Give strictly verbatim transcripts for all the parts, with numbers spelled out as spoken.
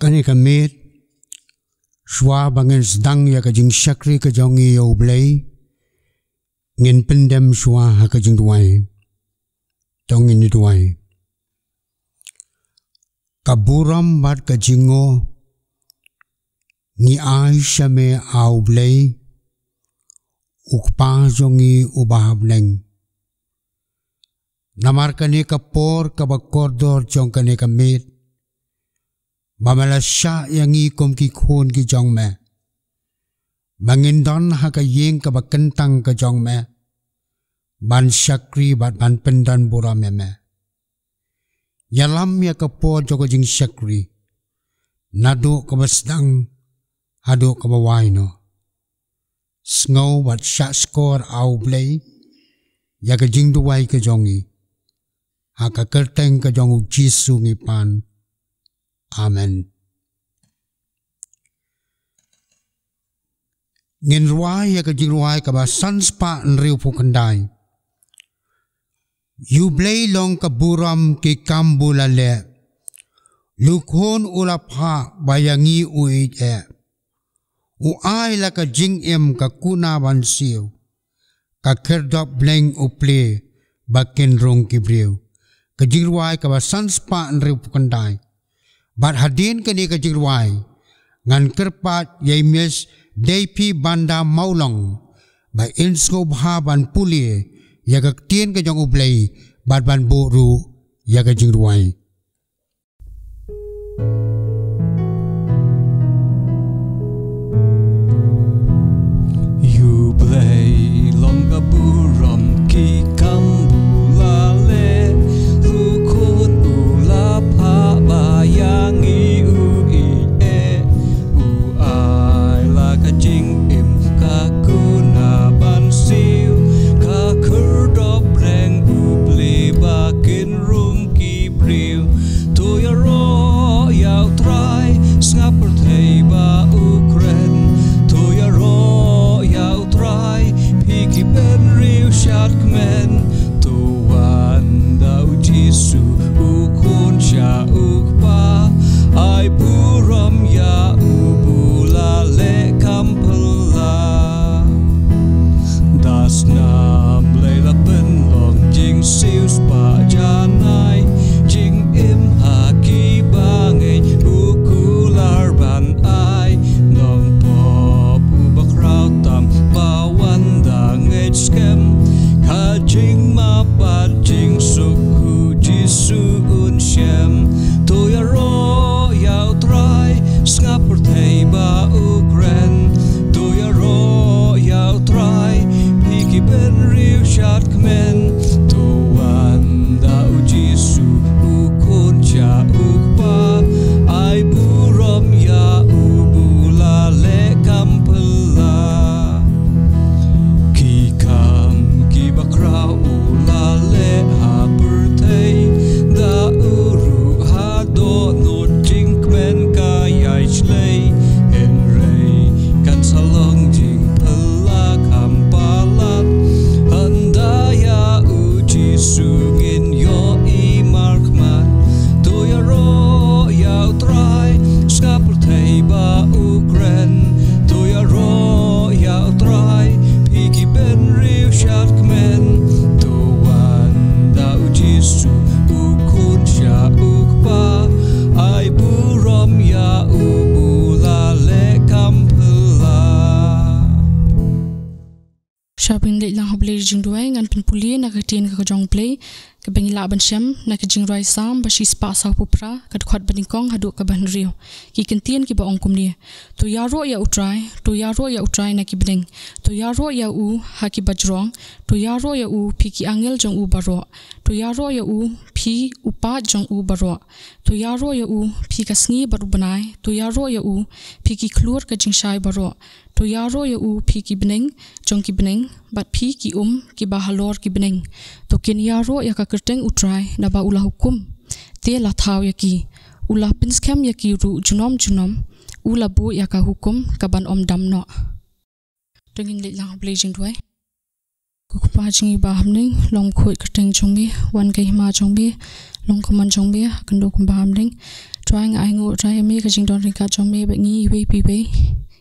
Kane ka miet, shuwa ba ngin sdang ïa ka jingshakri ka jong ngi ïa U Blei, ngin pyndem shuwa ha ka jingduwai. To ngin ïa duwai. Ka burom bad ka jingnguh ngi ai sha me, A U Blei, U Kpa jong ngi uba ha bneng. Namar kane ka por kaba kordor jong kane ka miet, ba me la shah ïa ngi kum ki khun ki jong me, ba ngin don ha ka ïing kaba kyntang ka jong me, ban shakri bad ban pyndonburom ïa me. Ïalam ïa ka por jong ka jingshakri, naduh kaba sdang haduh kaba wai noh. Sngew bad shah shkor, A U Blei, ïa ka jingduwai ka jong ngi. Ha ka kyrteng ka jong U Jisu ngi pan. Amen. Ngin rwai ïa ka jingrwai kaba san spah hynriewphew khyndai. Ïa U Blei long ka burom ki kam ba u la leh. Lakhun u la phah ba ïa ngi u ïeit eh. U ai la ka jingim ka kuna ban siew. Ka khyrdop bneng u plie ba kin rung ki briew. Ka jingrwai kaba san spah hynriewphew khyndai. Bad hadien kane ka jingrwai, ngan kyrpad ïa i Miss Deipi Banda Mawlong, ba in sngewbha ban pule ïa ka ktien ka jong U Blei, bad ban buh ruh ïa ka jingrwai. Ïa U Blei long ka burom ki kam ba u la leh, Lakhun u la phah ba ïa ngi u ïeit eh. U ai la ka jingim ka kuna ban siew, ka khyrdop bneng u plie ba kin rung ki briew. To ïaroh ïa U Trai, sngap pyrthei ba u kren. To ïaroh ïa U Trai, phi ki bynriew shadkmen. To wan da U Jisu, U Khun sha U Kpa, ai burom ïa u ba u la leh kam phylla. Da snam Blei la pynlong jingsiew spah janai, jingim ha ki bangeit u kular ban ai. Nongpop uba khraw tam ba wan da ngeit skhem, ka jingmap bad jingsuk U Jisu un shem. To ïaroh ïa U Trai, sngap pyrthei ba u kren. To ïaroh ïa U Trai, phi ki bynriew shadkmen. To wan da U Jisu, U Khun sha U Kpa, ai burom ïa u ba u la leh kam phylla. Ki kam kiba khraw u la leh ha pyrthei, da u ruh ha dohnud jingkmen ka ïai shlei. Hynrei kan sa long jingphylla kham palat, ynda ïa U Jisu ngin ïohi markhmat. To ïaroh ïa U Trai, sngap pyrthei ba u kren. To ïaroh ïa U Trai, phi ki bynriew shadkmen. To wan da U Jisu, U Khun sha U Kpa, ai burom ïa u ba u la leh kam phylla. Sha ban leit lang ha U Blei jingduwai, ngan pynpule na ka ktien ka jong U Blei kaba ngi lah ban shem na ka jingrwai Salm ba shispah sawphew phra, ka dkhot ba nyngkong haduh kaba hynriew. Ki kyntien kiba ong kumne: To ïaroh ïa U Trai, to ïaroh ïa U Trai na ki bneng, to ïaroh ïa u ha ki bajrong, to ïaroh ïa u phi ki angel jong u baroh, to ïaroh ïa u phi u paid jong u baroh, to ïaroh ïa u phi ka sngi bad u bnai, to ïaroh ïa u phi ki khlur ka jingshai baroh, to ïaroh ïa u phi ki bneng jong ki bneng, bad phi ki um kiba halor ki bneng. To kin ïaroh ïa ka kyrteng U Trai, naba u la hukum, te la thaw ïa ki. U la pynskhem ïa ki ruh junom junom, u la buh ïa ka hukum kaban ym dam noh. To ngin leit lang ha U Blei jingduwai. Ko Kpa jong ngi ba ha bneng, long khuid ka kyrteng jong me, wan ka hima jong me, long ka mon jong me, ha kano kumba ha bneng. To Trai, nga ai nguh, Trai, ïa me ka jingdon ryngkat jong me bad ngi iwei pa iwei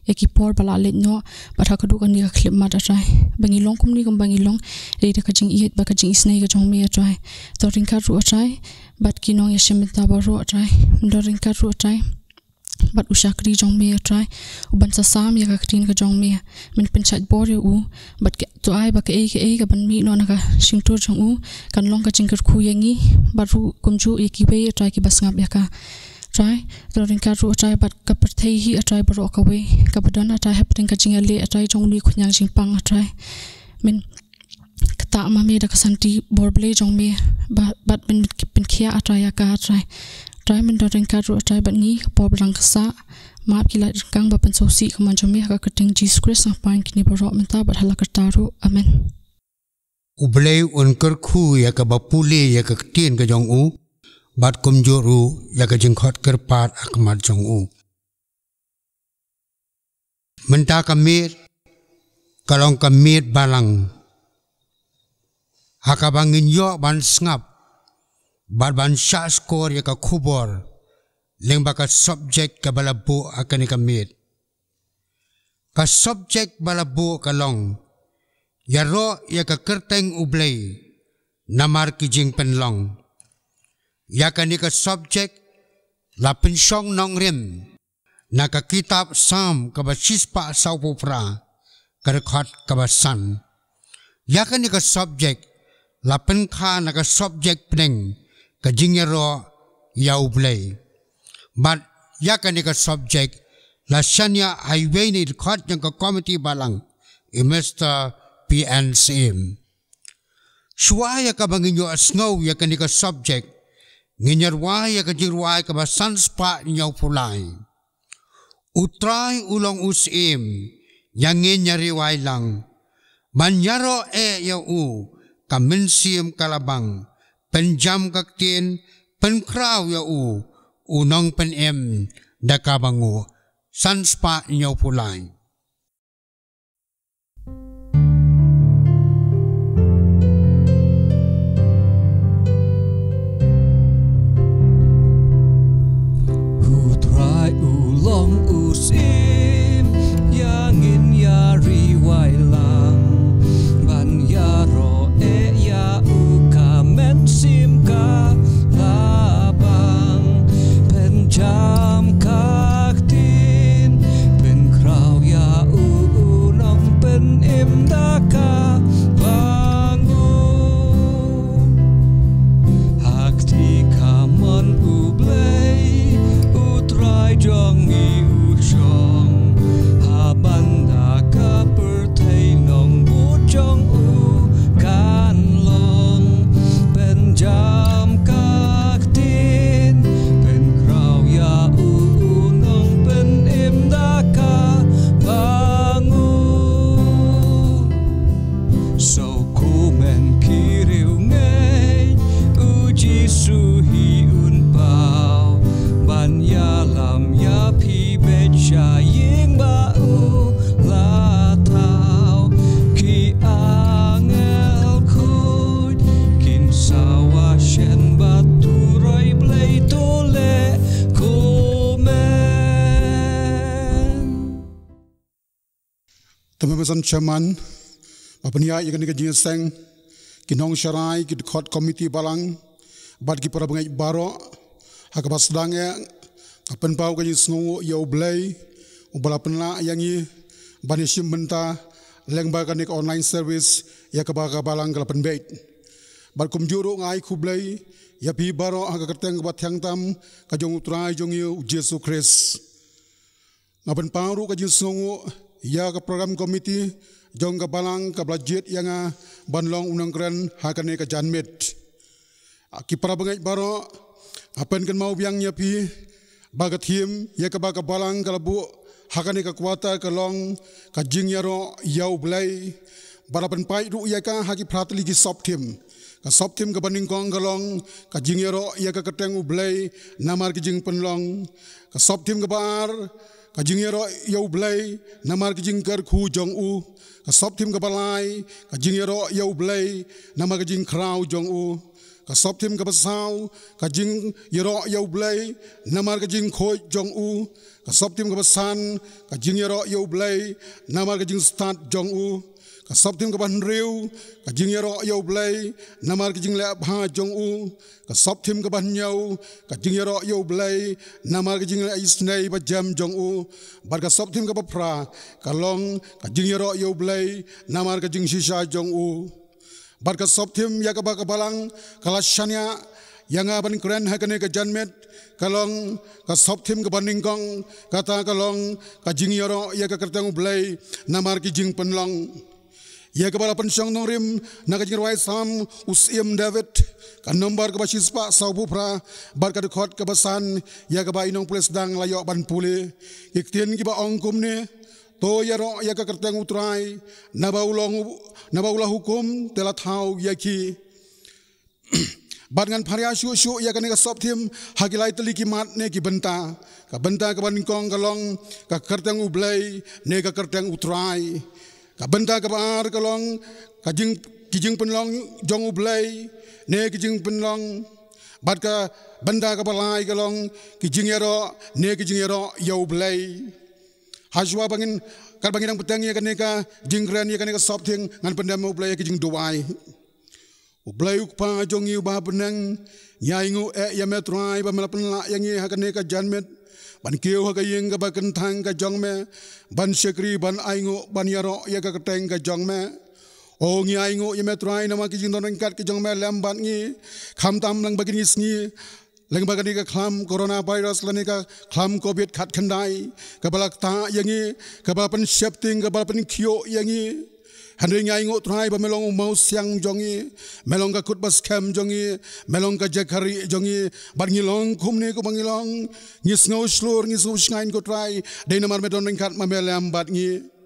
ïa ki por ba la leit noh, bad ha kaduh kane ka khyllipmat, Trai, ba ngi long kumne kumba ngi long, dei da ka jingïeit bad ka jingisynei ka jong me, Trai. Don ryngkat ruh, Trai, bad ki nongïashim bynta baroh, Trai. Don ryngkat ruh, Trai, bad u shakri jong me, Trai, uban sa sam ïa ka ktien ka jong me. Men pynshait bor ïa u, bad ka, to ai ba kaei kaei kaban mih noh na ka shyntur jong u kan long ka jingkyrkhu ïa ngi, bad ruh kumjuh ïa kiwei, Trai, kiba sngap ïa ka. Trai, don ryngkat ruh, Trai, bad ka pyrthei hi, Trai, baroh kawei kaba don, Trai, hapdeng ka jingïaleh, Trai, jong une u khñiang jingpang, Trai. Men ktah ma me da ka santi bor Blei jong me, ba, bad men pynkhiah, Trai, ïa ka, Trai. Trai, men don ryngkat ruh, Trai, bad ngi ha ka por ba dang ka sah. Map ki lait ryngkang ba pynsngewsih ka mon jong me, ha ka kyrteng Jisu Khrist nga pan kine baroh mynta bad ha la karta ruh. Amen. U Blei un kyrkhu ïa kaba pule ïa ka ktien ka jong u, bad kumjuh ruh ïa ka jingkhot kyrpad ha khmat jong u. Mynta ka miet ka long ka miet balang, ha kaba ngin ïoh ban sngap bad ban shah skor ïa ka khubor lyngba ka subject kaba la buh ha kane ka miet. Ka subject ba la buh ka long, ïaroh ïa ka kyrteng U Blei namar ki jingpynlong. Ïa kane ka subject la pynshong nongrim na ka kitab Salm kaba shispah sawphew phra, ka dkhot kaba san. Ïa kane ka subject la pynkha na ka subject pdeng ka jingïaroh ïa U Blei. Bad ïa kane ka subject la shaniah ha iwei na i dkhot jong ka komiti balang, i Mister P N Syiem. Shuwa ïa kaba ngin ïohsngew ïa kane ka subject, ngin ïa rwai ïa ka jingrwai kaba san spah hynñiewphew lai. U Trai u long u Syiem, ïa ngin ïa rwai lang. Ban ïaroh eh ïa u, ka mynsiem ka la bang. Pynjam ka ktien, pynkhraw ïa u, u nongpynim da kaba nguh. San spah hynñiewphew lai. U Trai u long u Syiem, ïa ngin ïa rwai lang. Ban ïaroh eh ïa u, ka mynsiem ka la bang. Pynjam ka ktien, pynkhraw ïa u, u nongpynim da kaba nguh. Ha kti kamon U Blei, U Trai jong ngi u shong. Ha bynta ka pyrthei nongbud jong u kan long. Pynjam ka ktien, pynkhraw ïa u, u nongpynim da kaba nguh. Sngewkmen ki riewngeit, u Jisu hi un paw. Ban ïalam ïa phi beit sha ïing ba u la thaw. Ki angel khuid kin sawa shen bad u roi Blei, to leh kumne. Te mynta shen shaman ba pynïaid ïa kane ka jingïaseng, ki nongsharai, ki dkhot komiti balang, bad ki parabangeit baroh, ha kaba sdang eh, nga pynpaw ka jingsngewnguh ïa U Blei uba la pynlah ïa ngi ban ïashim bynta lyngba kane ka online service ïa kaba ka balang ka la pynbeit. Bad kumjuh ruh nga ai khublei ïa phi baroh ha ka kyrteng kaba thiang tam ka jong U Trai jong ngi U Jisu Khrist. Nga pynpaw ruh ka jingsngewnguh ïa ka program committee jong ka balang kaba la jied ïa nga ban long u nongkren ha kane ka janmiet. Ki parabangeit baroh, nga pynkynmaw biang ïa phi ba ka theme ïa kaba ka balang ka la buh ha kane ka quarter ka long ka jingïaroh ïa U Blei. Bad la pynpait ruh ïa ka ha ki phra tylli ki sub theme. Ka sub theme kaba nyngkong ka long ka jingïaroh ïa ka kyrteng U Blei namar ka jingpynlong. Ka sub theme kaba ar, ka jingïaroh ïa U Blei namar ka jingkyrkhu jong u. Ka sub theme kaba lai, ka jingïaroh ïa U Blei namar ka jingkhraw jong u. Ka sopthim kaba saw, ka jingïaroh ïa U Blei namar ka jingkhuid jong u. Ka sopthim kaba san, ka jingïaroh ïa U Blei namar ka jingstad jong u. Ka sopthim kaba hynriew, ka jingïaroh ïa U Blei namar ka jingleh bha jong u. Ka sopthim kaba hynñiew, ka jingïaroh ïa U Blei namar ka jingïaisynei ba jem jong u. Bad ka sopthim kaba phra, ka long ka jingïaroh ïa U Blei namar ka jingshisha jong u. Bad ka sopthim ïa kaba ka balang ka la shaniah ïa nga ban kren ha kane ka janmiet, ka long ka sopthim kaba nyngkong, kata ka long ka jingïaroh ïa ka kyrteng U Blei namar ki jingpynlong. Ïa kaba la pynshong nongrim na ka jingrwai Salm u Syiem David, ka nombar kaba shispah sawphew phra, bad ka dkhot kaba san, ïa kaba i nongpule sdang la ïoh ban pule. Ki ktien kiba ong kumne: To ïaroh ïa ka kyrteng U Trai, naba u long u, naba u la hukum te la thaw ïa ki. Bad ngan pharia shuh shuh ïa kane ka sopthim ha ki lai tylli ki mat ne ki bynta. Ka bynta kaba nyngkong ka long ka kyrteng U Blei ne ka kyrteng U Trai. Ka bynta kaba ar ka long ka jing, ki jingpynlong jong U Blei ne ki jingpynlong. Bad ka bynta kaba lai ka long ki jingïaroh ne ki jingïaroh ïa U Blei. Hashwa ba ngin, katba ngi dang bteng ïa kane ka jingkren, ïa kane ka sopthim, ngan pyndem, U Blei, ïa ka jingduwai. U Blei U Kpa jong ngi uba ha bneng, ngi ainguh eh ïa me Trai ba me la pynlah ïa ngi ha kane ka janmiet ban kiew ha ka ïing kaba kynthang ka jong me, ban shakri, ban ainguh, ban ïaroh ïa ka kyrteng ka jong me. O, ngi ainguh ïa me Trai namar ki jingdon ryngkat ki jong me lem bad ngi, khamtam lyngba kine ki sngi, lyngba kane ka khlam coronavirus lane ka khlam covid khatkhyndai, kaba la ktah ïa ngi, kaba la pynsheptieng, kaba la pynkhiuh ïa ngi. Hynrei ngi ainguh Trai ba me long u mawsiang jong ngi, me long ka kut ba skhem jong ngi, me long ka jaka rieh jong ngi, bad ngi long kumne kumba ngi long, ngi sngew shlur, ngi sngew shngaiñ ko Trai, dei namar me don ryngkat, ma me lem bad ngi.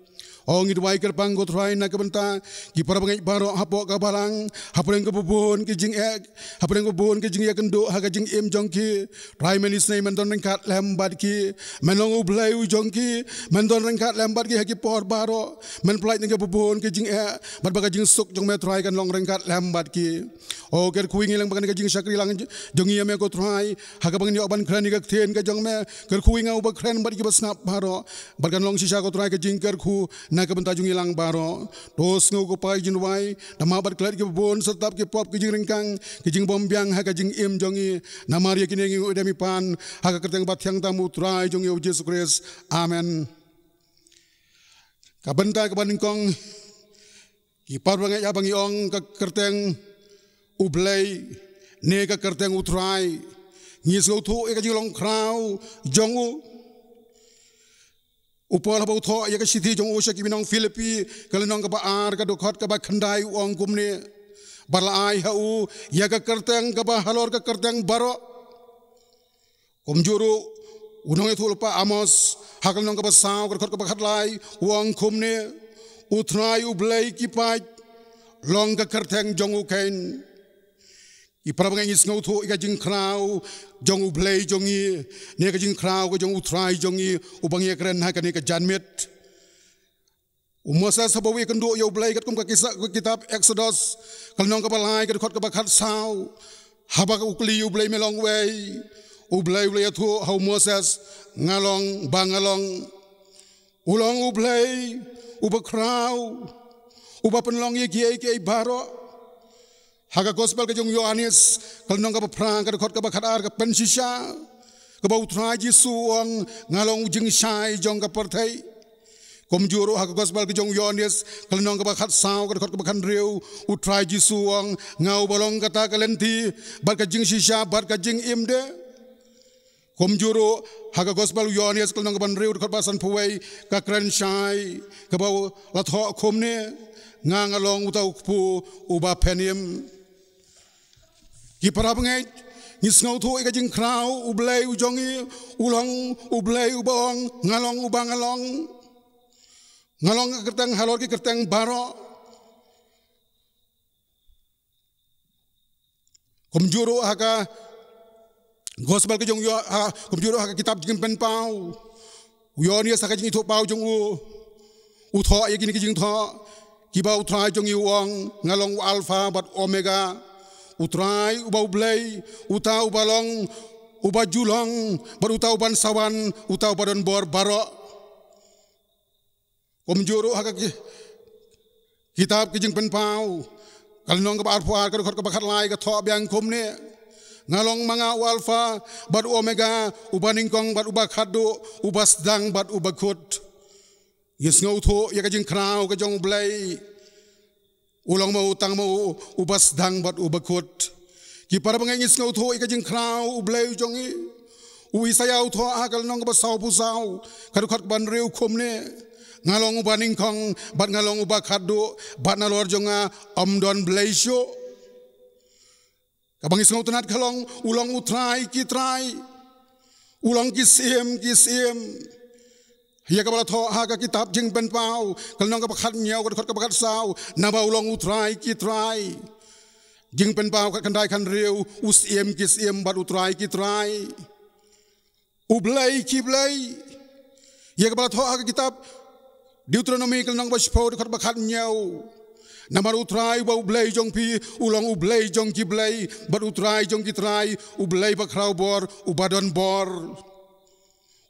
O, ngi duwai kyrpang ko Trai na ka bynta ki para bangeit baroh hapoh ka balang, hapdeng kaba bun ki jingeh, hapdeng kaba bun ki jingïakynduh ha ka jingim jong ki. Trai men isynei, men don ryngkat lem bad ki. Men long U Blei u jong ki, men don ryngkat lem bad ki ha ki por baroh. Men pyllait na kaba bun ki jingeh, bad ba ka jingsuk jong me Trai kan long ryngkat lem bad ki. O, kyrkhu ïa ngi lang ba kane ka jingshakri lang jong ngi ïa me ko Trai, ha kaba ngin ïoh ban kren ïa ka ktien ka jong me. Kyrkhu ïa nga uba kren bad kiba sngap baroh, bad kan long shisha ko Trai ka jingkyrkhu na ka bynta jong ngi lang baroh. To sngew ko Pa ïa ka jingduwai, da map bad klet kiba bun, sa tap ki pop, ki jingryngkang, ki jingbymbiang ha ka jingim jong ngi. Namar ïa kine ngi ïoh dem ïa pan ha ka kyrteng bathiang tam U Trai jong ngi U Jisu Khrist. Amen. Ka bynta kaba nyngkong, ki para bangeit, haba ngi ong ka kyrteng U Blei ne ka kyrteng U Trai, ngi sngewthuh ïa ka jinglong khraw jong u. U Paul haba u thoh ïa ka shithi jong u sha ki nong Philippi, ka lynnong kaba ar, ka dkhot kaba khyndai, u ong kumne: Bad la ai ha u ïa ka kyrteng kaba halor ka kyrteng baroh. Kumjuh ruh u nongïathuhlypa Amos, ha ka lynnong kaba saw, ka dkhot kaba khatlai, u ong kumne: U Trai U Blei ki paid, long ka kyrteng jong u keiñ. Ki para bangeit, ngi sngewthuh ïa ka jingkhraw jong U Blei jong ngi, ne ka jingkhraw ka jong U Trai jong ngi, uba ngi ïakren ha kane ka janmiet. U Moses haba u ïakynduh ïa U Blei katkum ka kisa-, ka kitab Exodus, ka lynnong kaba lai, ka dkhot kaba khatsaw, haba u kylli U Blei, me long uei, U Blei u la ïathuh ha u Moses: Nga long ba nga long. U long U Blei uba khraw, uba pynlong ïa kiei kiei baroh. Ha ka Gospel ka jong u Ïoannis, ka lynnong kaba phra, ka dkhot kaba khatar, ka pynshisha, kaba U Trai Jisu u ong: Nga long u jingshai jong ka pyrthei. Kumjuh ruh ha ka Gospel ka jong u Ïoannis, ka lynnong kaba khatsaw, ka dkhot kaba khathynriew, U Trai Jisu u ong: Nga uba long kata ka lynti, bad ka jingshisha, bad ka jingim de. Kumjuh ruh ha ka Gospel u Ïoannis, ka lynnong kaba hynriew, dkhot ba sanphew wei, ka kren shai, kaba la thoh kumne: Nga nga long uta u kpu uba phenim. Ki para bangeit, ngi sngewthuh ïa ka jingkhraw U Blei u jong ngi, u long U Blei uba ong: Nga long uba nga long. Nga long ka kyrteng halor ki kyrteng baroh. Kumjuh ruh ha ka Gospel ka jong u Ïo-, ha, kumjuh ruh ha ka kitab Jingpynpaw, u Ïoannis ha ka jingïathuhpaw jong u, u thoh ïa kine ki jingthoh kiba U Trai jong ngi u ong: Nga long u Alpha bad Omega, U Trai, uba U Blei, uta uba long, uba ju long, bad uta uban sa wan, uta uba don bor baroh. Kumjuh ruh ha ka ki-, kitab Ki Jingpynpaw, ka lynnong kaba arphew ar, ka dkhot kaba khatlai, ka thoh biang kumne: Nga long ma nga u Alpha bad u Omega, uba nyngkong bad uba khatduh, uba sdang bad uba kut. Ngi sngewthuh ïa ka jingkhraw ka jong U Blei. U long ma u tang ma u, uba sdang bad uba kut. Ki para bangeit, ngi sngewthuh ïa ka jingkhraw U Blei u jong ngi. U Isaïah u thoh ha ka lynnong kaba sawphew saw, ka dkhot kaba hynriew kumne: Nga long uba nyngkong bad nga long uba khatduh, bad nalor jong nga ym don blei shuh. Kaba ngi sngewtynnad ka long, u long U Trai ki trai, u long Ki Syiem ki syiem. Ïa kaba la thoh ha ka kitab Jingpynpaw, ka lynnong kaba khathynñiew, ka dkhot kaba khatsaw: Naba u long U Trai ki trai. Jingpynpaw khatkhyndai khathynriew: U Syiem ki syiem bad U Trai ki trai, U Blei ki blei. Ïa kaba la thoh ha ka kitab Deuteronomi, ka lynnong ba shiphew, ka dkhot ba khathynñiew: Namar U Trai uba U Blei jong phi u long U Blei jong ki blei bad U Trai jong ki trai, U Blei bakhraw bor, uba don bor,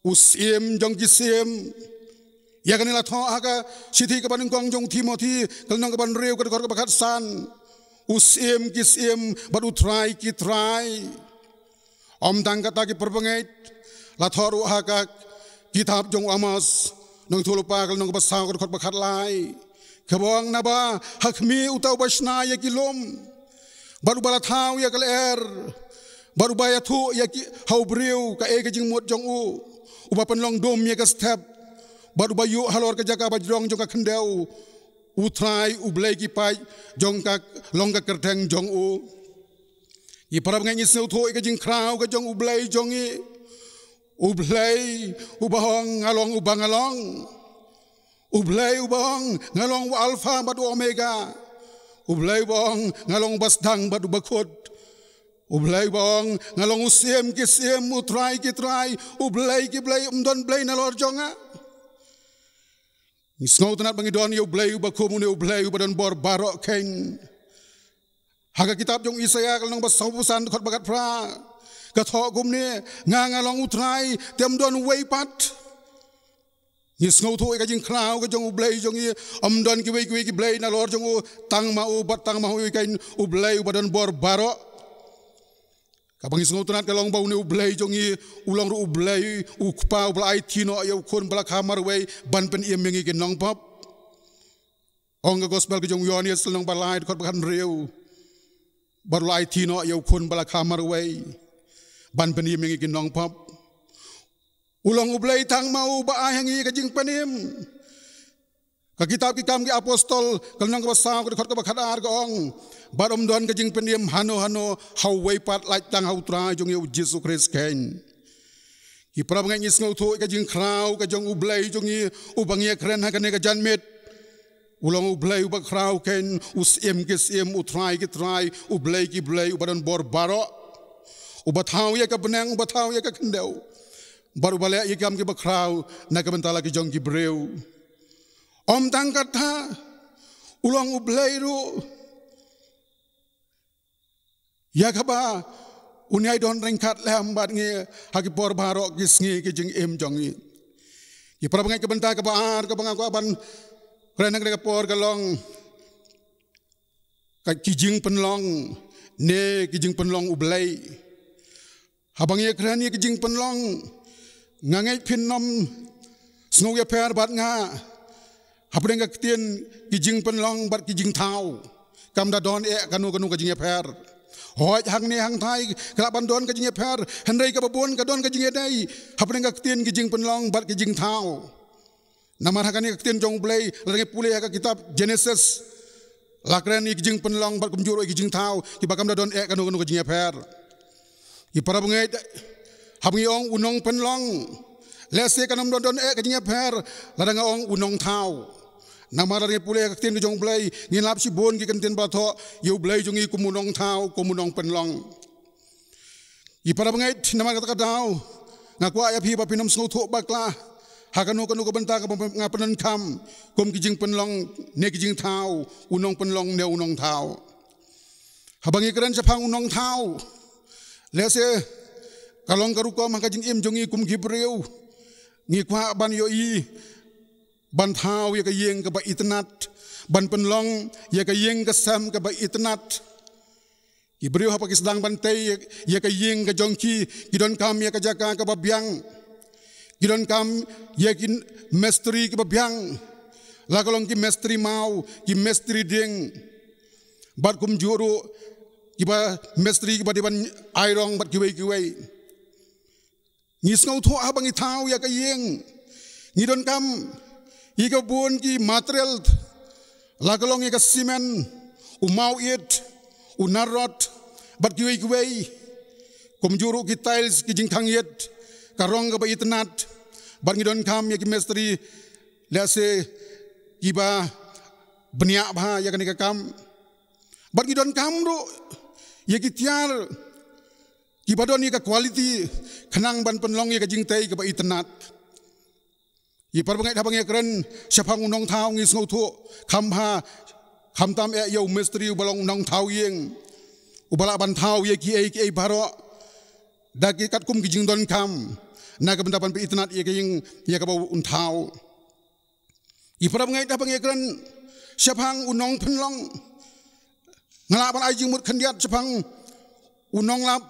U Syiem jong ki syiem. Ïa kane la thoh ha ka shithi kaba nyngkong jong u Timothi, ka lynnong kaba hynriew, ka dkhot kaba khatsan: U Syiem ki syiem bad U Trai ki trai. Ym tang katta, ki para bangeit, la thoh ruh ha ka kitab jong u Amos, nongïathuhlypa, ka lynnong kaba saw, ka dkhot ba khatlai, kaba ong: Naba ha khmih, uta uba shna ïa ki lum bad uba la thaw ïa ka lyer bad uba ïathuh ïa ki, ha u briew, kaei ka jingmut jong u, uba pynlong dum ïa ka step bad uba ïuh halor ka jaka bajrong jong ka khyndew, U Trai, U Blei ki paid jong ka, long ka kyrteng jong u. Ki para bangeit, ngi sngewthuh ïa ka jingkhraw ka jong U Blei jong ngi. U Blei uba ong: Nga long uba nga long. U Blei uba ong: Nga long u Alpha bad u Omega. U Blei uba ong: Nga long uba sdang bad uba kut. U Blei uba ong: Nga long U Syiem ki syiem, U Trai ki trai, U Blei ki blei, ym don blei nalor jong nga. Ngi sngewtynnad ba ngi don ïa U Blei uba kum une, U Blei uba don bor baroh khein. Ha ka kitab jong u Isaïah, ka lynnong ba sawphew san, dkhot ba khatphra, ka thoh kumne: Nga, nga long U Trai, te ym don uwei pat. Ngi sngewthuh ïa ka jingkhraw ka jong U Blei jong ngi. Ym don kiwei kiwei ki blei nalor jong u, tang ma u bad tang ma u khein, U Blei uba don bor baroh. Kaba ngi sngewtynnad ka long ba une U Blei jong ngi u long ruh U Blei, U Kpa uba la aiti noh ïa u Khun ba la kha marwei ban pynim ïa ngi ki nongpop. Ong ka Gospel ka jong u Ïoannis, lynnong ba lai, dkhot ba khathynriew, ba la aiti noh ïa u Khun ba la kha marwei ban pynim ïa ngi ki nongpop. U long U Blei tang ma u uba ai ha ngi ka jingpynim. Ka kitab Ki Kam ki Apostol, ka lynnong kaba saw, ka dkhot kaba khatar, ka ong: Bad ym don ka jingpynim hano hano ha uwei pat, lait tang ha U Trai jong ngi U Jisu Khrist khein. Ki para bangeit, ngi sngewthuh ïa ka jingkhraw ka jong U Blei jong ngi, uba ngi ïakren ha kane ka janmiet. U long U Blei uba khraw khein, U Syiem ki syiem, U Trai ki trai, U Blei ki blei, uba don bor baroh, uba thaw ïa ka bneng, uba thaw ïa ka khyndew, bad uba leh ïa ki kam kiba khraw na ka bynta la ki jong ki briew. Ym tang katta, u long U Blei ruh ïa kaba un ïai don ryngkat lem bad ngi ha ki por baroh ki sngi ki jingim jong ngi. Ki para bangeit, ka bynta kaba ar kaba nga kwah ban kren ha kane ka por ka long ka, ki jingpynlong, ne ki jingpynlong U Blei. Haba ngi ïakren ïa ki jingpynlong, nga ngeit phin ym sngew ïapher bad nga hapdeng ka ktien ki jingpynlong bad ki jingthaw. Kam da don eh kano kano ka jingïapher. Hooid, hangne hangtai ka lah ban don ka jingïapher, hynrei kaba bun ka don ka jingïadei hapdeng ka ktien ki jingpynlong bad ki jingthaw. Namar ha kane ka ktien jong U Blei, lada ngi pule ha ka kitab Jenesis, la kren ïa ki jingpynlong bad kumjuh ruh ïa ki jingthaw, kiba kam da don eh kano kano ka jingïapher. Ki para bangeit, haba ngi ong u nongpynlong, lehse kan ym don don eh ka jingïapher lada nga ong u nongthaw. Namar lada ngi pule ha ka ktien ka jong U Blei, ngin lap shibun ki kyntien ba la thoh ïa U Blei jong ngi kum u nongthaw, kum u nongpynlong. Ki para bangeit, namar kata ka daw, nga kwah ïa phi ba phin ym sngewthuh bakla ha kano kano ka bynta kaba nga pyndonkam kum ki jingpynlong ne ki jingthaw, u nongpynlong ne u nongthaw. Haba ngi kren shaphang u nongthaw, lehse ka long ka rukom ha ka jingim jong ngi kum ki briew, ngi kwah ban ïohi ban thaw ïa ka ïing kaba itynnad, ban pynlong ïa ka ïing ka sem kaba itynnad. Ki briew haba ki sdang ban tei ïa ka ïing ka jong ki, ki donkam ïa ka jaka kaba biang, ki donkam ïa ki mistri kiba biang, la ka long ki mistri maw, ki mistri dieng, bad kumjuh ruh kiba mistri kiba dei ban airong bad kiwei kiwei. Ngi sngewthuh haba ngi thaw ïa ka ïing, ngi donkam ïa ka bun ki material, la ka long ïa ka cement, u maw ïit, u nar rod, bad kiwei kiwei. Kumjuh ruh ki tiles, ki jingkhang ïit, ka rong kaba itynnad, bad ngi donkam ïa ki mistri, lehse kiba bniah bha ïa kane ka kam. Bad ngi donkam ruh ïa ki tiar kiba don ïa ka quality, khnang ban pynlong ïa ka jingtei kaba itynnad. Ïa para bangeit, haba ngi kren shaphang u nongthaw, ngi sngewthuh kham bha, khamtam eh ïa u mistri uba long u nongthaw ïing, uba lah ban thaw ïa kiei kiei baroh da ki katkum ki jingdonkam, na ka bynta ban pynitynnad ïa ka ïing ïa kaba un thaw. Ïa para bangeit, haba ngi kren shaphang u nongpynlong, nga lah ban ai jingmut khyndiat shaphang u nonglap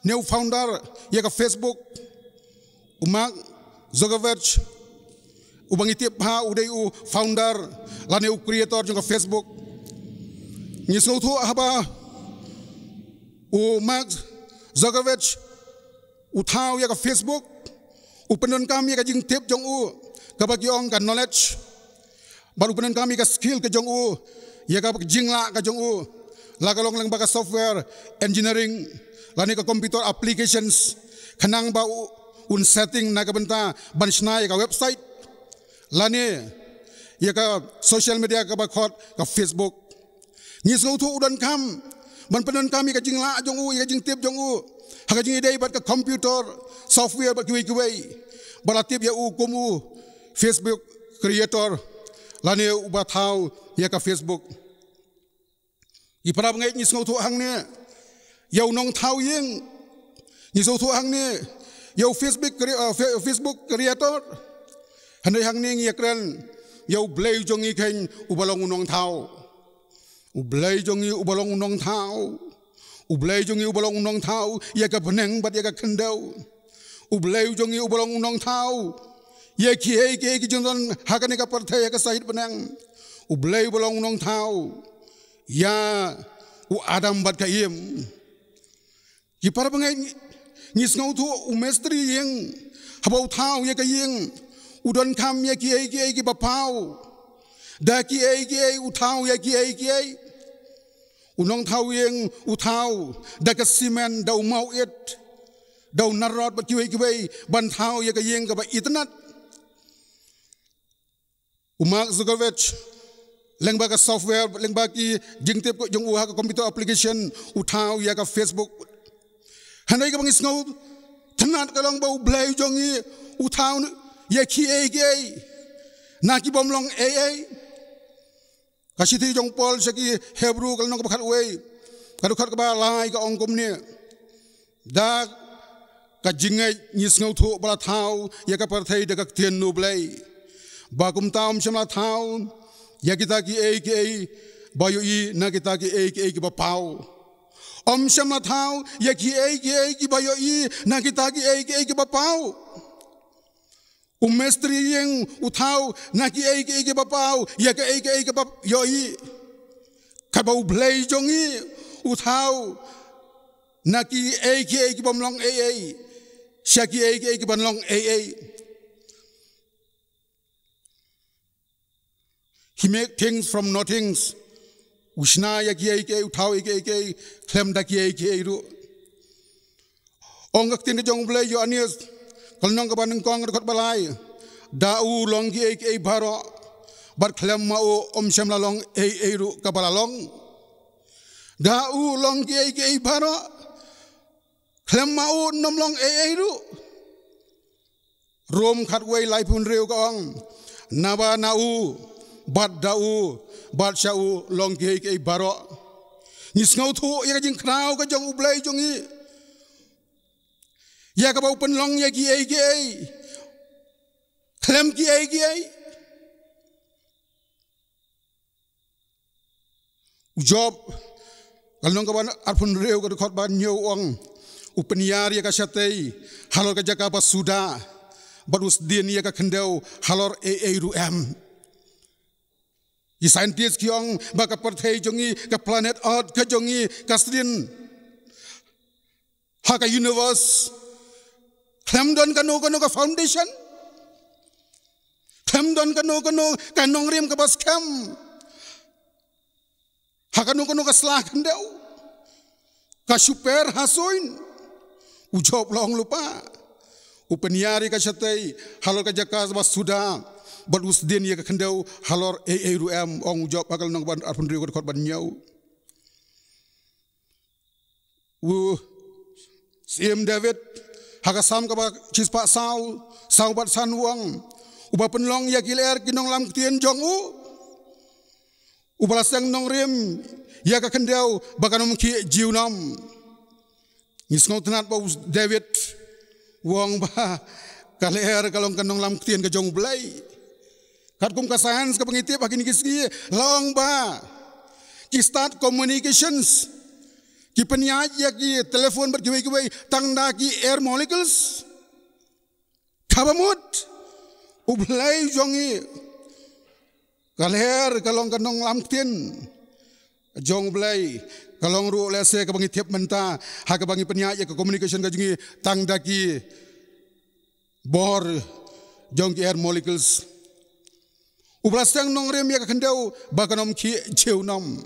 ne u founder ïa ka Facebook, u Mark Zuckerberg, uba ngi tip bha u dei u founder lane u creator jong ka Facebook. Ngi sngewthuh haba u Mark Zuckerberg u thaw ïa ka Facebook, u pyndonkam ïa ka jingtip jong u, kaba ki ong ka knowledge, bad u pyndonkam ïa ka skill ka jong u, ïa ka jinglah ka jong u, la ka long lyngba ka software engineering lane ka computer applications, khnang ba u, un setting na ka bynta ban shna ïa ka website lane ïa ka social media kaba khot ka Facebook. Ngi sngewthuh u donkam ban pyndonkam ïa ka jinglah jong u, ïa ka jingtip jong u ha ka jingïadei bad ka computer, software bad kiwei kiwei, ba la tip ïa u kum u Facebook creator lane uba thaw ïa ka Facebook. Ïa para bangeit, ngi sngewthuh hangne ïa u nongthaw ïing, ngi sngewthuh hangne ïa u Facebook cre-, eh, Fe-, Facebook creator. Hynrei hangne ngi ïa kren ïa u Blei jong ngi khein uba long u nongthaw. U Blei jong ngi uba long u nongthaw. U Blei jong ngi uba long u nongthaw ïa ka bneng bad ïa ka khyndew. U Blei jong ngi uba long u nongthaw ïa kiei kiei ki jingdon ha kane ka pyrthei, ha ka sahit bneng. U Blei uba long u nongthaw ïa u Adam bad ka Im. Ïa para bangeit, ngi sngewthuh u mistri ïing haba u thaw ïa ka ïing, u donkam ïa kiei kiei kiba paw. Da kiei kiei u thaw ïa kiei kiei. U nongthaw ïing u thaw da ka cement, da u maw ïit, da u nar rod bad kiwei kiwei ban thaw ïa ka ïing kaba itynnad. U Mark Zuckerberg, lyngba ka software, lyngba ki jingtip jong u ha ka computer application, u thaw ïa ka Facebook. Hynrei kaba ngi sngewtynnad ka long ba u Blei jong ngi u thaw ïa kiei kiei na ki bym long ei ei. Ka shithi jong u Paul sha ki Hebru, ka lynnong kaba khatwei, ka dkhot kaba lai, ka ong kumne: Da ka jingngeit ngi sngewthuh ba la thaw ïa ka pyrthei da ka ktien U Blei, ba kumta ym shym la thaw ïa kita kiei kiei ba ïohi na kita kiei kiei kiba paw. Ym shym la thaw ïa kiei kiei kiba ïohi na kita kiei kiei kiba paw. U mistri ïing u thaw na kiei kiei kiba paw ïa kiei kiei kiba ïohi. Katba U Blei jong ngi u thaw na kiei kiei ki bym long ei ei sha kiei kiei ki ban long ei ei. He make things from nothings. U shna ïa kiei kiei, u thaw ïa kiei kiei khlem da kiei kiei ruh. Ong ka ktien ka jong U Blei, Ïoannis ka lynnong kaba nyngkong, ka dkhot ba lai: Da u long kiei kiei baroh, bad khlem ma u ym shym la long ei ei ruh kaba la long. Da u long kiei kiei baroh, khlem ma u ym long ei ei ruh. Rom khatwei, laiphew hynriew ka ong: Naba na u, bad da u, bad sha u long kiei kiei baroh. Ngi sngewthuh ïa ka jingkhraw ka jong U Blei jong ngi, ïa kaba u pynlong ïa kiei kiei, khlem kiei kiei. U Job, ka lynnong kaba arphew hynriew, ka dkhot ba hynñiew, u ong: U pynïar ïa ka shatei halor ka jaka ba suda, bad u sdien ïa ka khyndew halor ei ei ruh em. Ki scientist ki ong ba ka pyrthei jong ngi, ka planet Earth ka jong ngi, ka sdien ha ka universe, khlem don kano kano ka foundation, khlem don kano kano ka nongrim kaba skhem ha kano kano ka sla khyndew, ka shu per ha suiñ. U Job u la ong lypa: U pynïar ïa ka shatei halor ka jaka ba suda, bad u sdien ïa ka khyndew halor ei ei ruh em, ong u Job ha ka lynnong ba arphew hynriew, ka dkhot ba hynñiew. U Syiem David, ha ka Salm kaba shispah saw, saw bad san, u ong: Uba pynlong ïa ki lyer ki nonglam ktien jong u, uba la seng nongrim ïa ka khyndew ba kan ym khih junom. Ngi sngewtynnat ba u David u ong ba ka lyer ka long ka nonglam ktien ka jong U Blei. Katkum ka science kaba ngi tip ha kine ki sngi, la ong ba ki start communications, ki pynïaid ïa ki telephone bad kiwei kiwei tang da ki air molecules. Kaba mut, U Blei jong ngi, ka lyer ka long ka nonglam ktien jong U Blei, ka long ruh lehse kaba ngi tip mynta, ha kaba ngi pynïaid ïa ka communication ka jong ngi tang da ki bor jong ki air molecules. Uba la seng nongrim ïa ka khyndew ba kan ym khih junom.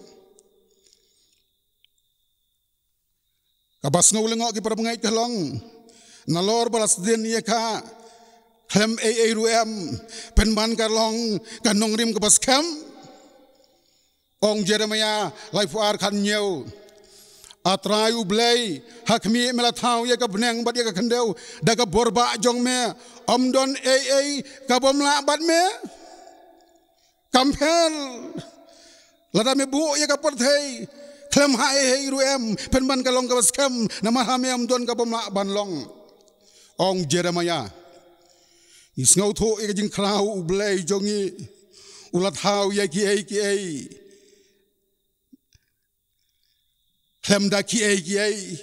Kaba sngewlyngngoh, ki parabangeit, ka long, nalor ba la sdien ïa ka khlem ei ei ruh em, pynban ka long ka nongrim kaba skhem. Ong Jeremiah laiphew ar, khathynñiew: A Trai U Blei, ha khmih me la thaw ïa ka bneng bad ïa ka khyndew da ka bor bah jong me, ym don ei ei ka bym lah bad me. Kumne, lada me buh ïa ka pyrthei khlem ha ei ei ruh em, pynban ka long kaba skhem, namar ha me ym don ka bym lah ban long, ong Jeremiah. Ngi sngewthuh ïa ka jingkhraw U Blei jong ngi, u la thaw ïa kiei kiei khlem da kiei kiei.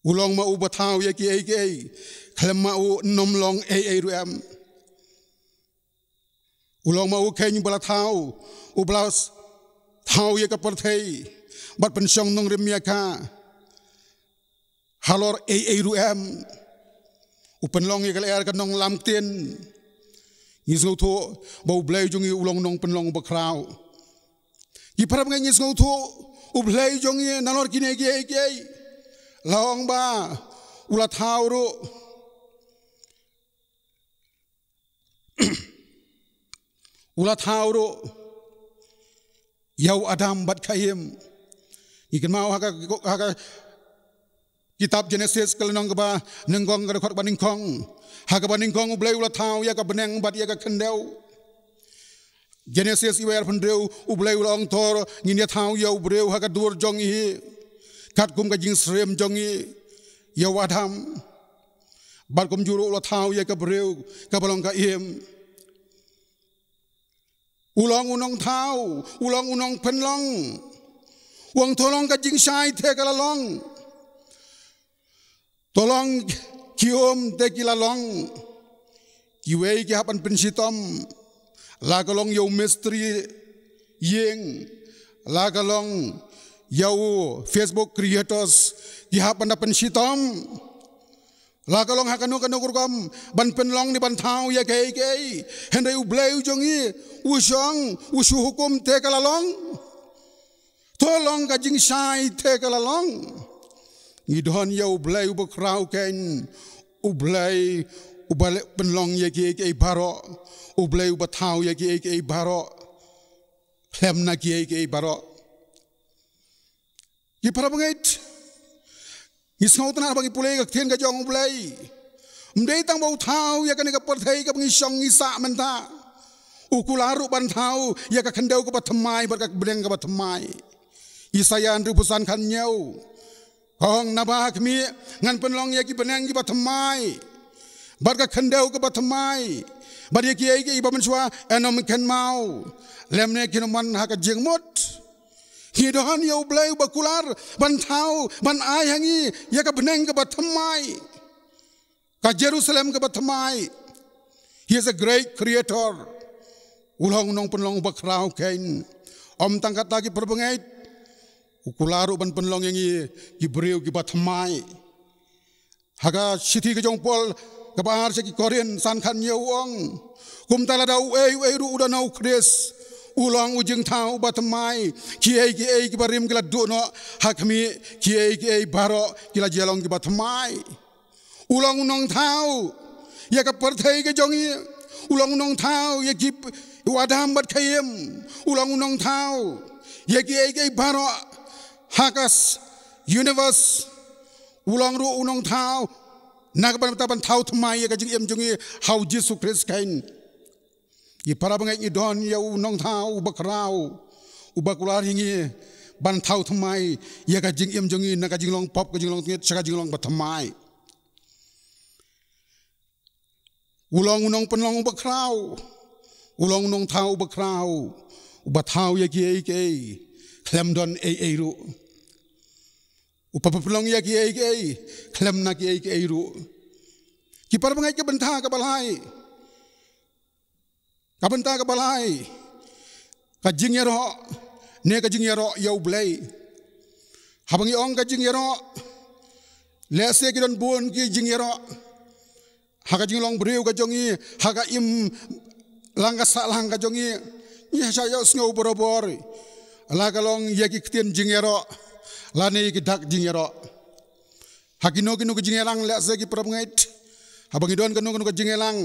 U long ma u ba thaw ïa kiei kiei, khlem ma u ym long ei ei ruh em. U long ma u khein ba la thaw, uba la thaw ïa ka pyrthei bad pynshong nongrim ïa ka halor ei ei ruh em. U pynlong ïa ka lyer ka nonglam ktien. Ngi sngewthuh ba U Blei jong ngi u long u nongpynlong uba khraw. Ki parabangeit, ngi sngewthuh U Blei jong ngi nalor kine kiei kiei, la ong ba u la thaw ruh, u la thaw ruh ïa u Adam bad ka Im. Ngi kynmaw ha ka, ha ka kitab Genesis, ka lynnong kaba nyngkong, ka dkhot ba nyngkong. Ha kaba nyngkong U Blei u la thaw ïa ka bneng bad ïa ka khyndew. Genesis iwei arphew hynriew, U Blei u la ong, to ngin ïa thaw ïa u briew ha ka dur jong ngi, katkum ka jingsyriem jong ngi, ïa u Adam. Bad kumjuh ruh u la thaw ïa ka briew kaba long ka Im. U long u nongthaw, u long u nongpynlong. U ong to long ka jingshai te ka la long. To long ki um te ki la long. Kiwei ki hap ban pynshitom. La ka long ïa u mistri ïing, la ka long ïa u Facebook creators, ki hap ban da pynshitom. La ka long ha kano kano ka rukom ban pynlong ne ban thaw ïa kaei kaei. Hynrei U Blei u jong ngi u shong, u shu hukum te ka la long. To long ka jingshai te ka la long. Ngi don ïa U Blei uba khraw keiñ, U Blei uba leh pynlong ïa kiei kiei baroh, U Blei uba thaw ïa kiei kiei baroh, khlem na kiei kiei baroh. Ki parabangeit, ngi sngewtynnat ba ngi pule ka ktien ka jong U Blei. Ym dei tang ba u thaw ïa kane ka pyrthei kaba ngi shong ngi sah mynta. U kular ruh ban thaw ïa ka khyndew kaba thymmai bad ka bneng kaba thymmai. Isaïah hynriewphew san khathynñiew ka ong, naba ha khmih ngan pynlong ïa ki bneng kiba thymmai bad ka khyndew kaba thymmai, bad ïa kiei kiei ba mynshuwa yn ym kynmaw, lymne kin ym wan ha ka jingmut. Ngi don ïa U Blei uba kular ban thaw, ban ai ha ngi ïa ka bneng kaba thymmai, ka Jerusalem kaba thymmai. He is a great creator. U long u nongpynlong uba khraw keiñ. Ym tang katta, ki parabangeit, u kular ruh ban pynlong ïa ngi ki briew kiba thymmai. Ha ka shithi ka jong u Paul kaba ar sha ki Korinth, san khathynñiew, u ong, kumta lada uei uei ruh u don ha U Khrist, u long u jingthaw uba thymmai. Kiei kiei kiba rim ki la duh noh ha khmih, kiei kiei baroh ki la jia long kiba thymmai. U long u nongthaw ïa ka pyrthei ka jong ngi. U long u nongthaw ïa ki, u Adam bad Khaïm. U long u nongthaw ïa kiei kiei baroh ha ka s-, universe. U long ruh u nongthaw na ka bynta ban thaw thymmai ïa ka jingim jong ngi ha U Jisu Khrist keiñ. Ki parabangeit, ngi don ïa u nongthaw uba khraw, uba kular ïa ngi ban thaw thymmai ïa ka jingim jong ngi na ka jinglong pop, ka jinglong tngit sha ka jinglong ba thymmai. U long u nongpynlong uba khraw. U long u nongthaw uba khraw, uba thaw ïa kiei kiei khlem don ei ei ruh. U pynlong ïa kiei kiei khlem na kiei kiei ruh. Ki parabangeit, ka bynta kaba lai, ka bynta kaba lai, ka jingïaroh ne ka jingïaroh ïa U Blei. Haba ngi ong ka jingïaroh, lehse ki don bun ki jingïaroh ha ka jinglong briew ka jong ngi, ha ka im lang ka sahlang ka jong ngi. Ngi shah ïohsngew barabor la ka long ïa ki ktien jingïaroh lane ïa ki dak jingïaroh. Ha kino kino ki jingïalang, lehse ki parabangeit, haba ngi don kano kano ka jingïalang,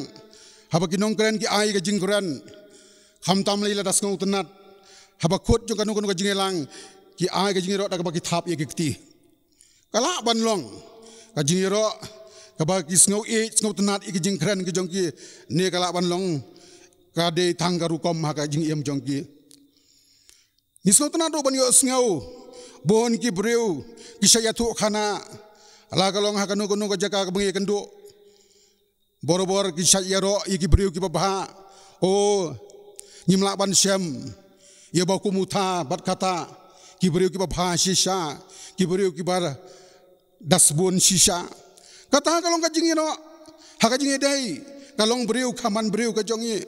haba ki nongkren ki ai ka jingkren, khamtam lei lada sngewtynnat, haba kut jong kano kano ka jingïalang ki ai ka jingïaroh da kaba ki thap ïa ki kti. Ka lah ban long ka jingïaroh kaba ki sngew ïeit, sngewtynnat ïa ki jingkren ki jong ki, ne ka lah ban long ka dei tang ka rukom ha ka jingim jong ki. Ngi sngewtynnat ruh ban ïohsngew bun ki briew ki shah ïathuh khana la ka long ha kano kano ka jaka kaba ngi ïakynduh. Barabor ki shah ïaroh ïa ki briew kiba bha. O, ngim lah ban shem ïa ba kum uta bad kata, ki briew kiba bha shisha, ki briew kiba dasbun shisha. Kata ka long ka jingïaroh ha ka jingïadei ka long briew ka man briew ka jong ngi.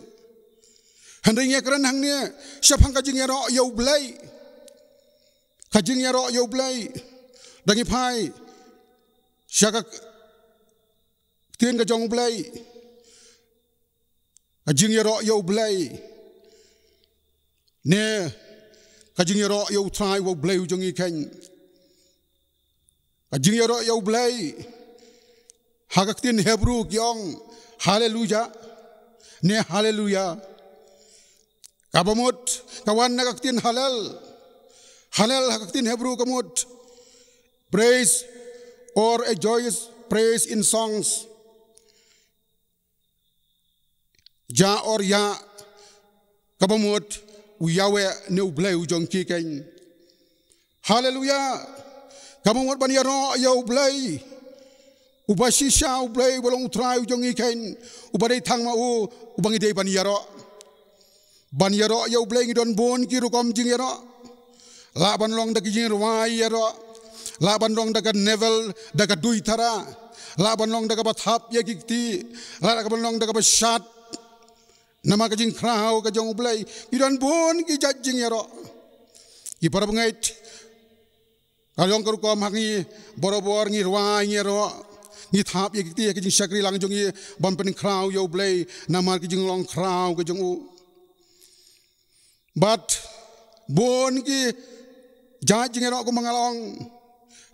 Hynrei ngi ïakren hangne shaphang ka jingïaroh ïa U Blei. Ka jingïaroh ïa U Blei. Da ngi phai sha ka ktien ka jong U Blei, ka jingïaroh ïa U Blei, ne ka jingïaroh ïa U Trai, U Blei u jong ngi keiñ. Ka jingïaroh ïa U Blei, ha ka ktien Hebru ki ong haleluya, ne haleluya. Kaba mut ka wan na ka ktien halel. Halel ha ka ktien Hebru ka mut praise or a joyous praise in songs. Ja or ïa, kaba mut u Yahweh ne U Blei u jong ki keiñ. Haleluya. Kaba mut ban ïaroh ïa U Blei uba shisha, U Blei uba long U Trai u jong ngi keiñ, uba dei tang ma u uba ngi dei ban ïaroh. Ban ïaroh ïa U Blei ngi don bun ki rukom jingïaroh. Lah ban long da ka jingrwai ïaroh, lah ban long da ka nevel, da ka duitara, lah ban long da kaba thap ïa ki kti, lah ban long da kaba shad. Namar ka jingkhraw ka jong U Blei ngi don bun ki jait jingïaroh. Ki parabangeit, ka long ka rukom ha ngi, barabor ngi rwai, ngi ïaroh, ngi thap ïa ki kti ha ka jingshakri lang jong ngi ban pynkhraw ïa U Blei namar ka jinglong khraw ka jong u. Bad bun ki jait jingïaroh kumba nga la ong.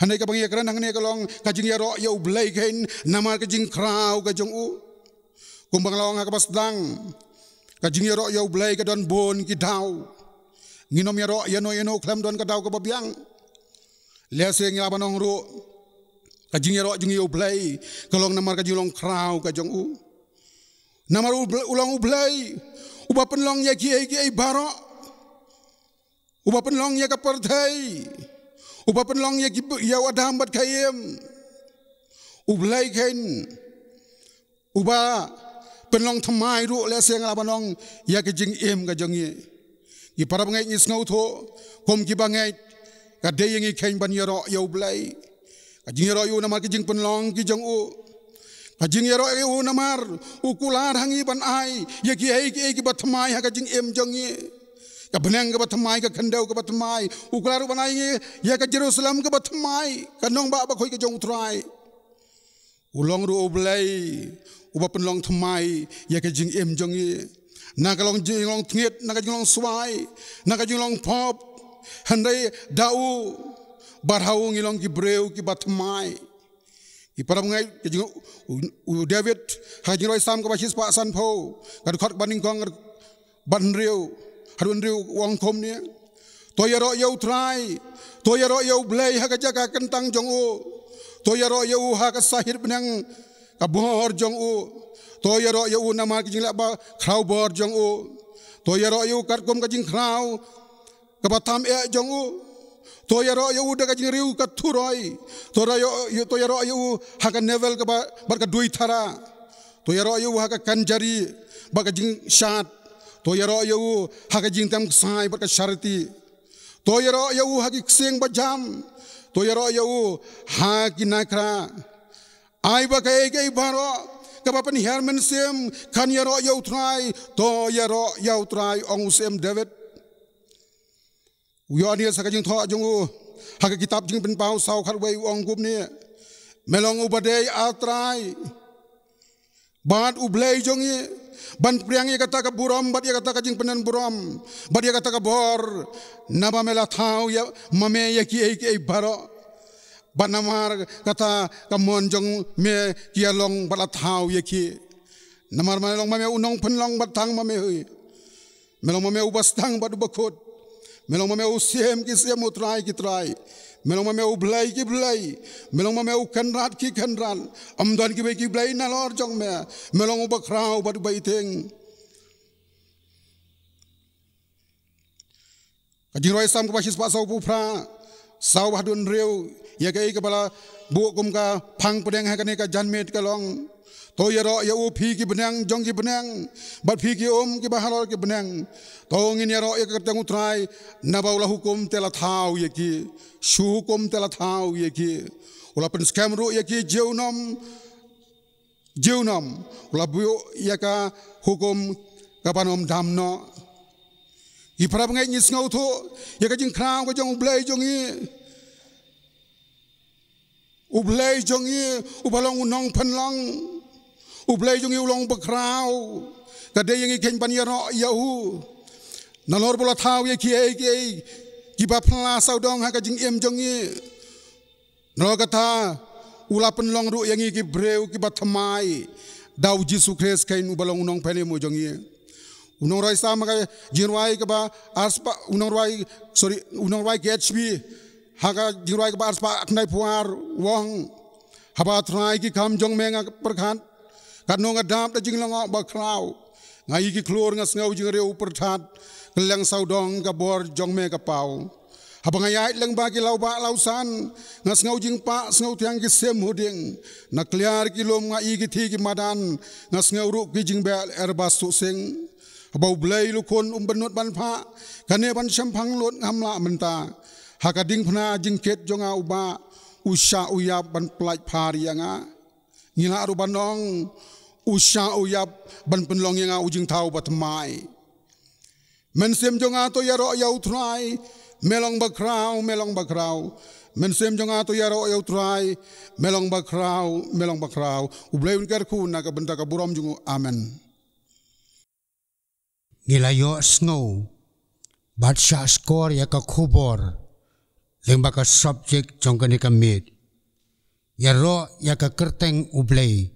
Hynrei kaba ngi ïakren hangne ka long ka jingïaroh ïa U Blei keiñ namar ka jingkhraw ka jong u. Kumba nga la ong ha kaba sdang, ka jingïaroh ïa U Blei ka don bun ki daw. Ngin ym ïaroh ïano ïano khlem don ka daw kaba biang. Lehse ngi lah ban ong ruh ka jingïaroh jong ngi ïa U Blei ka long namar ka jinglong khraw ka jong u. Namar U Blei, u long U Blei Uba pynlong ïa kiei kiei baroh. Uba pynlong ïa ka pyrthei. Uba pynlong ïa ki, ïa u Adam bad ka Im. U Blei kein uba pynlong thymmai ruh lehse nga lah ban ong ïa ka jingim ka jong ngi. Ki para bangeit, ngi sngewthuh kum kiba ngeit, ka dei ïa ngi kein ban ïaroh ïa U Blei. Ka jingïaroh ïa u namar ka jingpynlong ki jong u. Ka jingïaroh ïa u namar u kular ha ngi ban ai ïa kiei kiei kiba thymmai ha ka jingim jong ngi. Ka bneng kaba thymmai, ka khyndew kaba thymmai. U kular ruh ban ai ngi ïa ka Jerusalem kaba thymmai, ka nongbah bakhuid ka jong U Trai. U long ruh U Blei uba pynlong thymmai ïa ka jingim jong ngi. Na ka long jinglong tngit, na ka jinglong swai, na ka jinglong pop. Hynrei da u, bad ha u ngi long ki briew kiba thymmai. Ki para bangeit, ka jing, u, u David ha ka Jingrwai Salm kaba shispah sanphew, ka dkhot kaba nyngkong bad hynriew haduh hynriew u ong kumne: To ïaroh ïa U Trai, to ïaroh ïa U Blei ha ka jaka kyntang jong u, to ïaroh ïa u ha ka sahit bneng ka bor jong u, to ïaroh ïa u namar ka jingleh bakhraw bor jong u, to ïaroh ïa u katkum ka jingkhraw kaba tam eh jong u, to ïaroh ïa u da ka jingriew ka thuroi, to ïaroh, to ïaroh ïa u ha ka nevel kaba, bad ka duithara, to ïaroh ïa u ha ka kynjari bad ka jingshad, to ïaroh ïa u ha ka jingtem ksai bad ka sharti, to ïaroh ïa u ha ki ksing bajam, to ïaroh ïa u ha ki nakra. Ai ba kaei kaei baroh kaba pynhiar mynsiem kan ïaroh ïa U Trai, to ïaroh ïa U Trai, ong u Syiem David. U Ïoannis ha ka jingthoh jong u ha ka kitab Jingpynpaw saw khatwei u ong kumne: Me long uba dei, A Trai, bad U Blei jong ngi, ban pdiang ïa kata ka burom bad ïa kata ka jingpynburom bad ïa kata ka bor, naba me la thaw ïa ma me ïa kiei kiei baroh. Bad namar kata ka mon jong me ki ïalong bad la thaw ïa ki. Namar me long ma me u nongpynlong bad tang ma me hi. Me long ma me uba sdang bad uba kut. Me long ma me u Syiem ki syiem, u Trai ki trai. Me long ma me u Blei ki blei. Me long ma me u Kynrad ki kynrad. Ym don kiwei ki blei nalor jong me. Me long uba khraw bad uba ïteng. Ka Jingrwai Salm kaba shispah sawphew phra, saw haduh hynriew, ïa kaei kaba la buh kum ka phang pdeng ha kane ka janmiet ka long: To ïaroh ïa u phi ki bneng jong ki bneng, bad phi ki um kiba halor ki bneng. To ngin ïaroh ïa ka kyrteng U Trai, naba u la hukum te la thaw ïa ki. Shu hukum te la thaw ïa ki. U la pynskhem ruh ïa ki junom junom, u la buh ïa ka hukum kaba ym dam noh. Ki para bangeit, ngi sngewthuh ïa ka jingkhraw ka jong U Blei jong ngi. U Blei jong ngi uba long u nongpynlong. U Blei jong ngi u long uba khraw. Ka dei ïa ngi kein ban ïaroh ïa u. Nalor ba u la thaw ïa kiei kiei kiba phylla sawdong ha ka jingim jong ngi. Nalor kata, u la pynlong ruh ïa ngi ki briew kiba thymmai da u Jisu Khrist kein uba long u Nongpynim u jong ngi. U nongrwai Salm ha ka jingrwai kaba arspah, u nongrwai, sorry, u nongrwai K H B ha ka jingrwai kaba arspah khyndai phew ar u ong: Haba trai ki kam jong me nga pyrkhat, katno nga dap da jinglyngngoh bakhraw. Nga ïohi ki khlur, nga sngew jingriew pyrthat, kylleng sawdong ka bor jong me ka paw. Haba nga ïaid lyngba ki lawbah lawsan, nga sngew jingpah, sngew thiang ki sim huding. Na kliar ki lum nga ïohi ki thih ki madan, nga sngew ruh ki jingbeh erbas suhsing. Haba U Blei u la khun, um bynnud ban phah, kane ban shemphang lut ngam lah mynta. Ha ka diengphna jingkit jong nga u Bah, u shah u ïap ban pyllait phar ïa nga. Ngi lah ruh ban ong, u shah u ïap ban pynlong ïa nga u jingthaw bathymmai. Mynsiem jong nga to ïaroh ïa U Trai, me long bakhraw, me long bakhraw. Mynsiem jong nga to ïaroh ïa U Trai, me long bakhraw, me long bakhraw. U Blei un kyrkhu na ka bynta ka burom jong u. Amen. Ngi la ïohsngew bad shah shkor ïa ka khubor lyngba ka subject jong kane ka miet: Ïaroh ïa ka kyrteng U Blei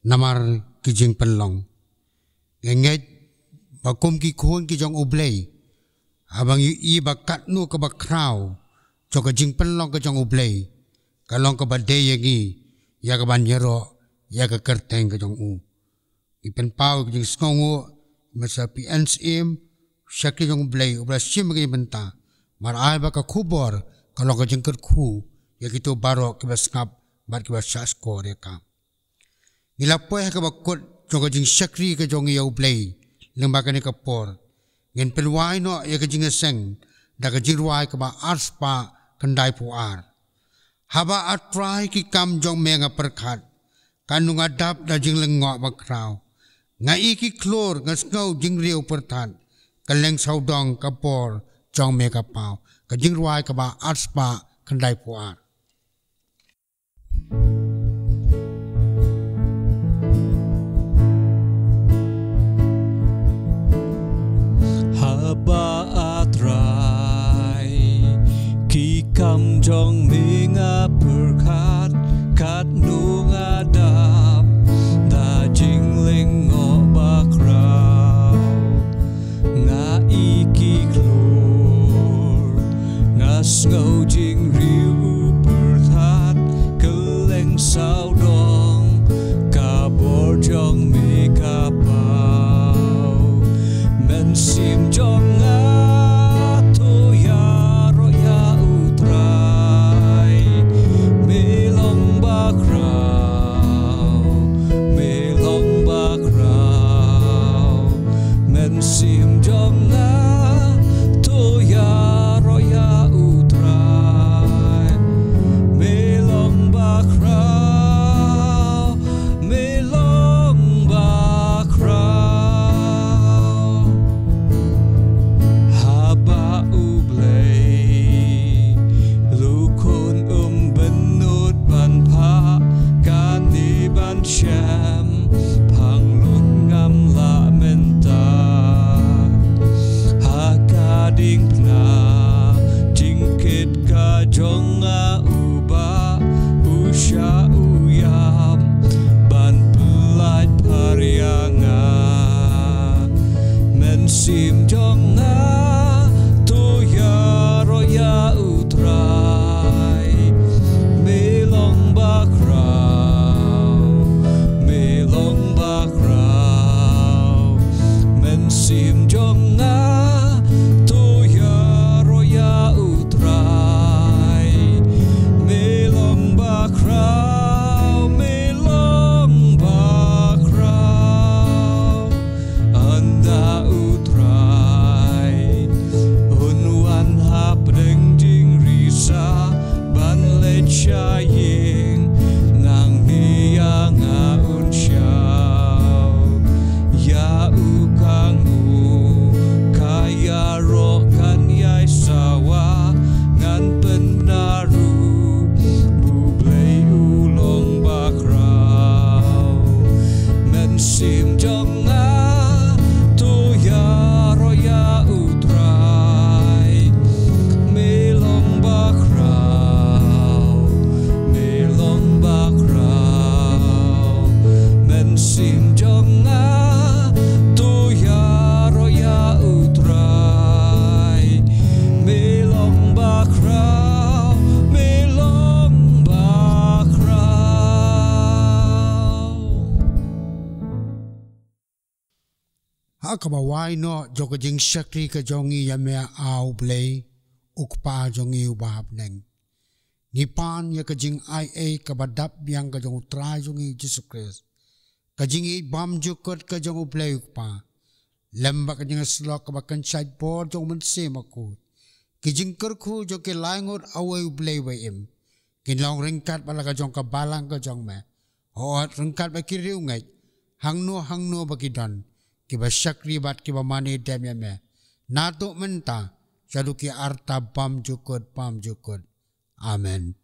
namar ki jingpynlong. Ngi ngeit ba kum ki khun ki jong U Blei, haba ngi ïohi ba katno kaba khraw jong ka jingpynlong ka jong U Blei, ka long kaba dei ïa ngi ïa kaban ïaroh ïa ka kyrteng ka jong u. Ngi pynpaw ka jingsngewnguh Masa phi yn shim, shakri jong U Blei, uba la shim ïa kane ka bynta. Namar ai ba ka khubor ka long ka jingkyrkhu ïa kito baroh kiba sngap bad kiba shahshkor ïa ka. Ngi la poi ha kaba kut jong ka jingshakri ka jong ngi ïa U Blei lyngba kane ka por. Ngin pynwai noh ïa ka jingïaseng da ka jingrwai kaba arspah khyndaiphew ar. Haba A Trai ki kam jong me nga pyrkhat, katno nga dap da jinglyngngoh bakhraw. Nga i ki khlur, nga sngew jingriew pyrthat, kylleng sawdong ka bor jong me ka paw. Ka jingrwai kaba arspah khyndaiphew ar. Haba A Trai ki kam jong me nga pyrkhat, katno nga dap da jinglyngngoh bakhraw. Nga i ki khlur, nga sngew jingriew pyrthat, kylleng sawdong ka bor jong me ka paw. Mynsiem jong nga to ïaroh ïa U Trai. Me long bakhraw, me long bakhraw. Mynsiem jong nga to ïaroh ïa U Trai. Me long bakhraw, me long bakhraw. Haba U Blei, lukun um bynnud ban phah, kane ban shem, phang lut ngam lah mynta. Ha ka diengphna jingkit ka jong nga, uba u shah u ïap ban pyllait pyrshah ïa nga. Mynsiem jong nga to ïaroh ïa U Trai. Me long bakhraw, me long bakhraw. Mynsiem jong nga to ïaroh ïa U Trai. Me long bakhraw, me long bakhraw. Ynda U Trai un wan hapdeng jingrisah ban leit sha ïing, nangne ïa nga un shaw. Ïa u kang u ka ïaroh kan ïai sawa, ngan pynbna ruh U Blei u long bakhraw. Mynsiem jong nga to ïaroh ïa U Trai. Me long bakhraw, me long bakhraw. Mynsiem jong nga to ïaroh ïa U Trai. Me long bakhraw, me long bakhraw. Ha kaba wai noh jong ka jingshakri ka jong ngi ïa me, A U Blei, U Kpa jong ngi uba ha bneng, ngi pan ïa ka jingai ei kaba dap biang ka jong U Trai jong ngi Jisu Khrist. Ka jingïeit bymjukut ka jong U Blei U Kpa, lem bad ka jingïasyllok kaba kynshait bor jong U Mynsiem Bakhuid, ki jingkyrkhu jong ki laingut awei U Blei uba im, kin long ryngkat bad la ka jong ka balang ka jong me, hooid ryngkat bad ki riewngeit, hangno hangno ba ki don, kiba shakri bad kiba mane dem ïa me, naduh mynta shaduh ki arta bymjukut bymjukut. Amen.